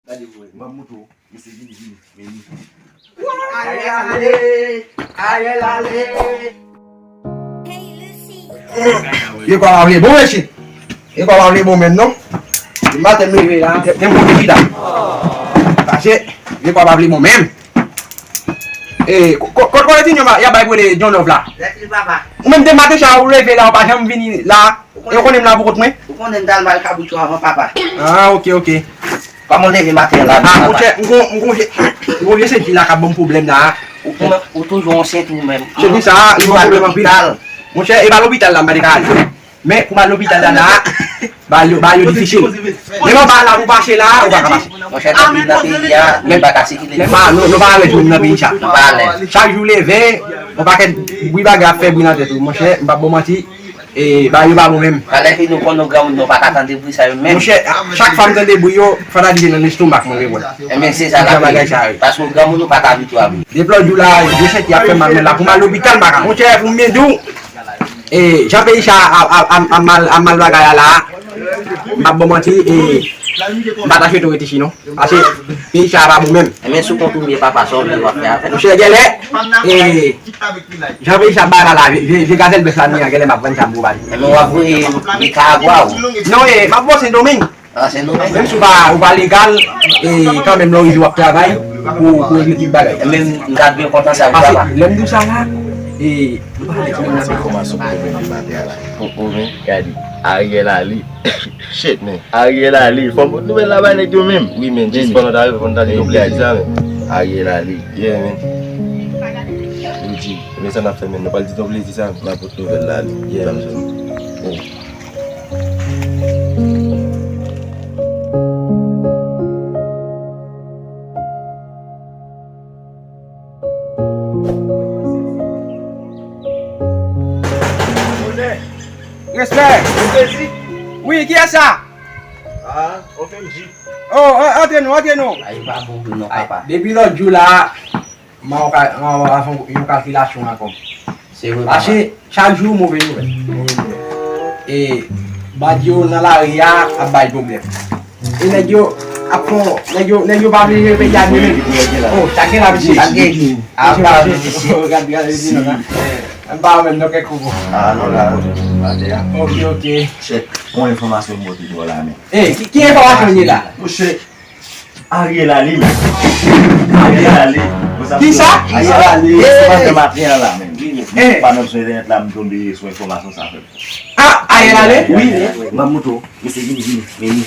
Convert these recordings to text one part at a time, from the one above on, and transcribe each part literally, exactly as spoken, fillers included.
Gade, m ap montre w. Mesye, vini, vini, vini. Ariel ale! Ariel ale! Vye kwa pa vle bon, mesye. Vye kwa pa vle bon menm, non. Maten m leve la, gen moun ki chita. Pase, vye kwa pa vle bon menm. E, ko-, ko-, kote timoun yo y ap bay pou John Love la? Ou menm de maten sa ou leve la, ou pa janm vini la. Yo konnen m la pou kont mwen. Ou konnen m t al bay kaboutchou avan, papa. Ah, ok, ok. Kòman w leve maten an la? Ah, monchè, m gon, m gon vye, m gon vye senti la k ap ban m pwoblèm la. Ou, ou, ou toujou yon senti ou menm. Senti sa, li ban m pwoblèm anpil. Monchè, e pa lopital la m pa te ka ale. Men pou m al lopital la la, bagay yo, bagay yo difisil. Menm anba la pou pase la, ou pa ka pase. Monchè, tanpri nan peyi a, nou pa ka sikile. Lè pa, nou, nou pa alèz menm nan peyi sa. Nou pa alèz. Chak jou leve, yon pakèt bri bagay ap fè bri nan tèt ou. Monchè, m p ap ba w manti, e, bagay yo pa bon menm. Alè ke nou konn nou granmoun, nou pa ka tande bri sa yo menm. Monchè, chak fwa m tande bri yo, fanatik nan lestomak mwen reprann. Ebyen, se sa la, bagay sa yo. Paske granmoun nou pa ka abitye a bri. Depi lòt jou la, je senti ap fè mal, men la pou m al lopital, m pa ka. Monchè, pou m byen di w, E, jan peyi sa a, a, a, a mal, a mal bagay la la, m p ap ba w manti, e, m pa ta swete w rete isit non. Pase peyi sa a pa bon menm. Ebyen, si w konn ou ye papa, sa w vle w ap fè avè l. Monchè, genlè, e, jan peyi sa a bay la la, vye, vye, vye gazèl bèf la ni an, genlè m ap vann sa m pou bal. Ebyen, w ap voye Nikaragwa ou? Non, e, m ap voye Sendomeng. Ah, Sendomeng. Menm si w pa, ou pa legal, e kanmenm lè w rive w ap travay pou, pou regle tout bagay. Menm m ta byen kontan sa pou papa. Lè m di w sa la, e, ou pa wè ti moun nan. Enfòmasyon pou mwen nan maten an la. Oh, oh, men, gade. Ariel ale. Shit, man. Ariel ale. Fò m pot nouvèl la bay nèg yo menm. Wi, men, jis pandan w ta rive, fò n ta di nou plezi sa, men. Ariel ale. Yeah, man. Yo di, men sa n ap fè, men. Nou pral di nou plezi sa, men. N ap pot nouvèl la ale. Yeah, man. Oh. Respè! Wi, kiyès sa? Ah, O F M G. Oh, an-, antre non, antre non. Ay, pa bon pou nou, papa. Depi lòt jou la, M a, m a, m a fè yon kalkilasyon ankò. Se vre, papa. Paske chak jou move nouvèl. Move nouvèl. E bandi yo nan lari a ap bay pwoblèm. E nèg yo ap fon, nèg yo, nèg yo pa vle jere peyi a byen menm. Oh, sa gen la, mesye. Sa gen. Gad, gad, gad, gad, gad. M pa wè menm non kèk koukou. Ah, non, la, maten an. Ok, ok. Chèk, yon enfòmasyon m pote pou w la, men. Eh, ki, ki enfòmasyon w ye la? Monchè, Ariel ale, men. Ariel ale. Kisa? Ariel ale. Se maten, maten an la, men. Eh. Pa nan sou entènèt la, m tonbe sou enfòmasyon sa, frè. Ah, Ariel ale? Wi. M ap montre w. Mesye, vini, vini, vini.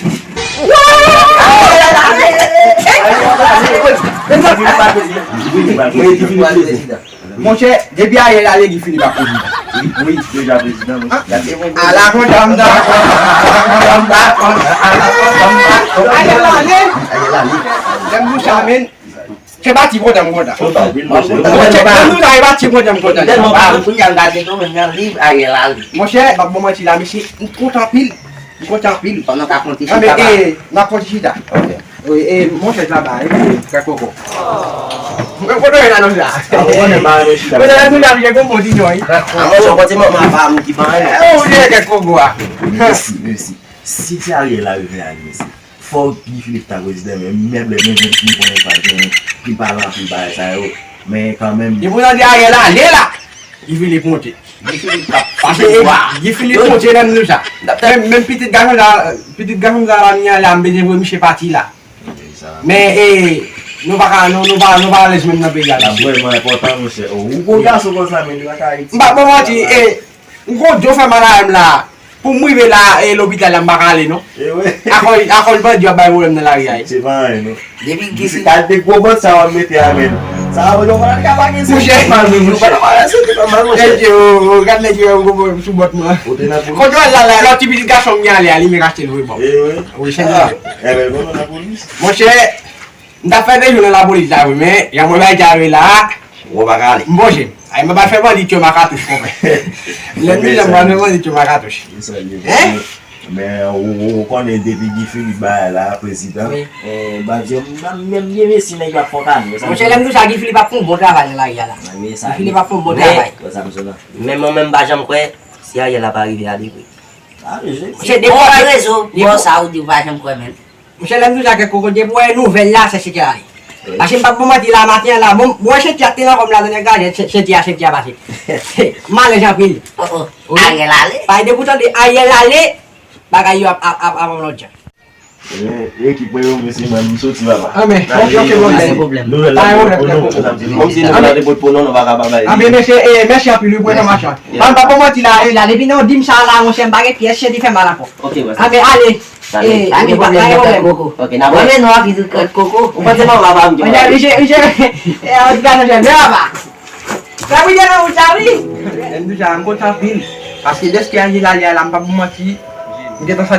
Monchè, depi Ariel ale, Guy Philippe ap prezidan. Wi, wi. Deja prezidan, wi. Ala kontan, m dakò. M dakò. Ariel ale. Ariel ale. Lè m bouch a, men. Se pa ti kontan, m kontan. Kontan, wi, monchè. Monchè, lè m bouch a, se pa ti kontan, m kontan. Tèlman pa kounye a, m gade tou, men nan liv, Ariel ale. Monchè, m ap ba w manti la, mesye, m kontan anpil. M kontan anpil. Fò nou ka fè yon ti chita. Ah, men, eh, n ap fè yon ti chita. Ok. Wi, e, monchè, sa ba, e, kèk koko. Mwen kote w ye la non sa? Ah, ou konnen pa renmen chita. Mwen nan tout la, mwen gon bon ti jan, wi. Ah, monchè, ou kote manman pa m ki pa renmen. Eh, ou di kèk koko a. Mèsi, mèsi. Si ti Ariel la rive ale, mèsi. Fò Guy Philippe ta prezidan, men menm lè menm moun ki konnen pa gen, ki pa nan anpil bagay sa yo. Men kanmenm. E pou nan di Ariel ale la. Guy Philippe monte. Guy Philippe k ap fè pouvwa. Guy Philippe monte nan nou sa. Menm, menm pitit gason sa, pitit gason sa la, m gen la, m bezwen voye misye pati la. Men, e, nou pa ka, nou, nou pa, nou pa alèz menm nan peyi a, mesye. Vrèman enpòtan, monchè. Ou gwo gason konsa, men nou pa ka Ayiti. M pa ba w manti, e, m gon dlo fè mal a m la. Pou m rive la, e, lopital la, m pa ka ale, non. E wi. Akòz, akòz bandi yo ap bay pwoblèm nan lari a, wi. Se pa anyen, non. Depi ki si. Gade gwo bòt sa w ap mete a, men. Sa a, yo pa ka pa gen se mal, men, monchè. Yo pa ka pa se mal, monchè. Nèg yo, gad nèg yo, yo, yo, sou bòt mwen. Ou te nan polis? Kote w al la, la, lòt ti pitit gason m gen ale a, li menm achte l vre, bon. E wi. Wi, se sa. Enben, bon, nan polis. Monchè, m t ap fè de jou nan lapolis la, wi, men, jan mwen bay djare la, ou pa ka ale. M bonje. Ay, mwen pa fè bandi tchè makatouch, konpè. Lè m di jan mwen fè bandi tchè makatouch. Hein? Men ou, ou, ou konnen depi Guy Philippe bagay la, prezidan. Wi. Eh, bandi yo, m pa menm byen mesi nèg yo ap fè kane. Monchè, lè m di w sa, Guy Philippe ap fè yon bon travay nan lari a la. Guy Philippe ap fè yon bon travay. Men mwen menm, m pa janm kwè si Ariel la pa rive ale vre. Monchè, depi w pa rezo, bò sa ou di w pa janm kwè, men. Mesye, lè m di w sa, kèk kokote pou wè nouvèl la, se Senti a li. Paske m p ap bon manti la, maten an la, bon, mwen Senti a te nan kò m la, nan gade, Senti a, Senti a pase. M alèz anpil. Oh, oh. Ariel ale? Pale de pou tande Ariel ale, bagay yo ap, ap, ap, ap, ap lòt jan. Ekip mwen yo, mesye, mwen, m soti, papa. Ah, men, ok, ok, bon, pa gen pwoblèm. Nouvèl la, pou nou, pou nou, kòmsi nouvèl la te pot pou nou, nou pa ka pa bay. Ah, men, mesye, eh, mèsi anpil, wi, pou enfòmasyon. Mwen pa bon manti la, eh, la, depi nou di m sa la, monchè, m pa gen pyès, Senti fè mal ankò. Ok, bòs. Ah, men, ale. Eh, pa gen pwoblèm, pa gen pwoblèm. Koko. Ok, n ap wè nou anvi di kòt koko. Ou panse mwen pa m gen. Monchè, misye, misye, eh, an tou ka, monchè, men papa. Sa pou gen nan wout la, wi. M di sa, m kontan anpil. Paske dèske Angela li a la, m pa pou manti. M gentan santi